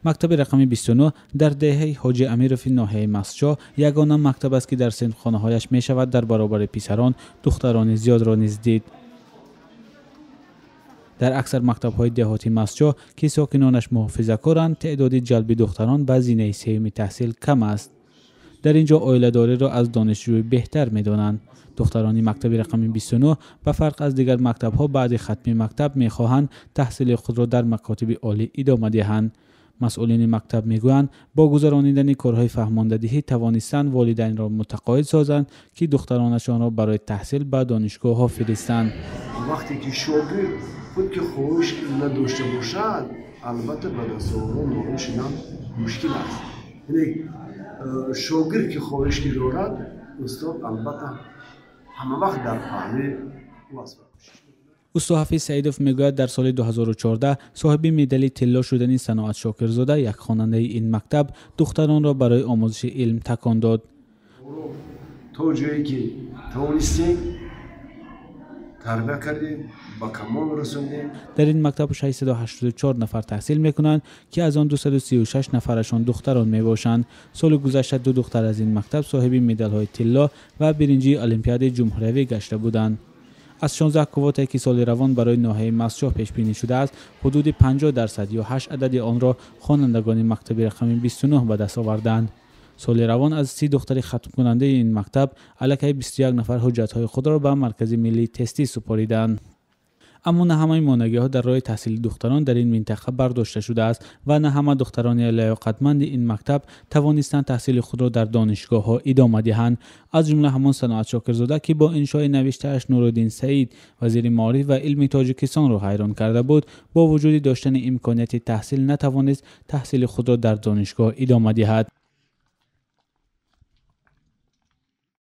Мактаби рақами 29 дар деҳаи Ҳоҷи Амирови ноҳияи Мастчоҳ ягона мактаб аст, ки дар синфхонаҳояш мешавад дар баробари писарон духтарони зиёдро низ дид. Дар аксар мактабҳои деҳоти Мастчоҳ, ки сокинонаш муҳофизакоранд, теъдоди ҷалби духтарон ба зинаи сеюми таҳсил кам аст. Дар ин ҷо оиладориро аз донишҷӯӣ беҳтар медонанд. Духтарони мактаби рақами 29 ба фарқ аз дигар мактабҳо баъди хатми мактаб мехоҳанд таҳсили худро дар макотиби олӣ идома диҳанд. Масъулини мактаб мегӯянд, бо гузаронидани корҳои фаҳмондадиҳӣ тавонистанд волидайнро мутақоид созанд, ки духтаронашонро барои таҳсил ба донишгоҳҳо фиристанд. Вақте ки шогирд худ ки хоҳиш надошта бошад, албатта ба дастовардҳо ноил шудан мушкил аст. Яъне шогирд ки хоҳиш ки дорад, устод албатта ҳама вақт дар паҳлӯи ӯ аст. Усто Ҳафиз Саидов мегӯяд, дар соли 2014 соҳиби медали тилло шудани Саноат Шокирзода, як хонандаи ин мактаб, духтаронро барои омӯзиши илм такон дод. То ҷое ки тавонистем тарбия кардем, ба камол расондем. Дар ин мактаб 684 нафар таҳсил мекунанд, ки аз он 236 нафарашон духтарон мебошанд. Соли гузашта ду духтар аз ин мактаб соҳиби медалҳои тилло ва биринҷии Олимпиадаи ҷумҳуриявӣ гашта буданд. Аз 16 квотае, ки соли равон барои ноҳияи Мастчоҳ пешбинӣ шудааст, ҳудуди 50% ё 8 адади онро хонандагони мактаби рақами 29 ба даст оварданд. Соли равон аз 30 духтари хатмкунандаи ин мактаб аллакай 21 нафар ҳуҷҷатҳои худро ба Маркази миллии тестӣ супориданд. Аммо на ҳамаи монеагиҳо дар роҳи таҳсили духтарон дар ин минтақа бардошта шудааст ва на ҳама духтарони лаёқатманди ин мактаб тавонистанд таҳсили худро дар донишгоҳҳо идома диҳанд. Аз ҷумла ҳамон Саноат Шокирзода, ки бо иншои навиштааш Нуруддин Саид, вазири маориф ва илми Тоҷикистонро ҳайрон карда буд, бо вуҷуди доштани имконияти таҳсил натавонист таҳсили худро дар донишгоҳ идома диҳад.